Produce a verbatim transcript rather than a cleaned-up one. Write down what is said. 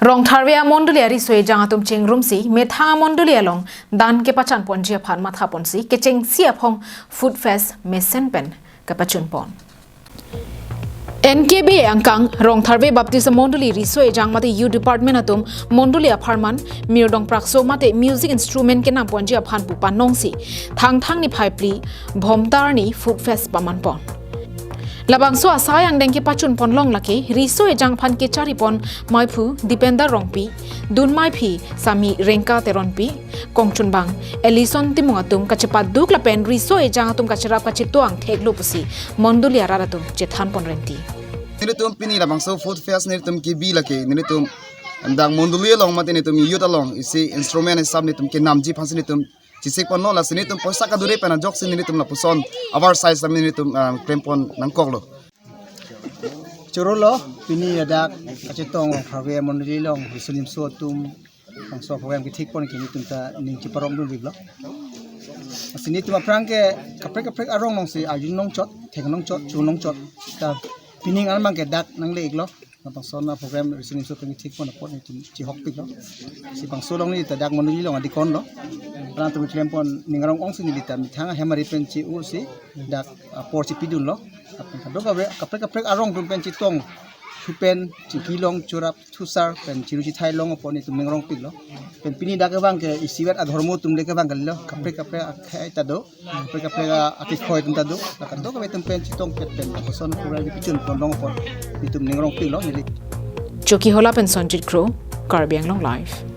Rongtharve amondoli ariso ejang atum chengrumsi methang amondoli along dan kepachan ponji aphan matha ponsi kechengsi aphong Food Fest mesen pen kapachun pon. N K B angkang Rongtharve Baptist Mondoli riso ejang mate Youth Department atum mondoli apharman mirdong prakso mate music instrument kenam ponji aphan pu panongsi Thangthang niphai phli Bhomtar arni Food Fest paman pon. Labangso asai angdeng kepachun pon long lake riso ejang aphan kechari pon maiphu Dipender Rongpi, dun maiphi Sami Rengka Teronpi, kongchunbang Ellison Timung atum kachepaduk lapen riso ejang atum kacherap kachetoang theklo pusi mondoli arat atum chethan pon renti. Nelitum pini labangso Food Fest nelitum kebi lake nelitum dak mondoli along mate nelitum youth along isi instrument hisap nelitum kenamji aphansi nelitum chesik ponlo, lasi nelitum poisa kadure pen ajoksi nelitum lapuson abar size lam nelitum ah, klem pon nangkoklo. Chorolo, pini ladak kachetong Rongtharve amondoli along riso nimso atum bangso program kethik pon ke nelitum ta ning cheparong dun riblo. Lasi nelitum aphrang ke kaprek kaprek arong alongsi arjun longchot, theng longchot, chun longchot. Ta pining armang ke dak nangle-iklo. Labangso na program riso nimso pen kethik pon apot nelitum chehokpiklo. Lasi bangso along neli ta dak mondoli along adikon lo. Alanglitum klem pon ning arong ongsi neli ta methang ahem ari pen che-osi dak apor chepidunlo. Kadokave kaprek kaprek arong atum pen chetong thu pen chingki long chorap thusar pen chiru chithai long apot nelitum ning arongpiklo. Pen pini dak kevang ke isivet adhormo atum le kevang kalilo. Kaprek kaprek akhei ta do. Kaprek kaprek akekhoi atum ta do. Kadokave atum pen chetongpet pen lapuson program kepachun pon long apot nelitum ning arongpiklo neli. Chokihola pen Sonjit Kro, Karbi Anglong Live.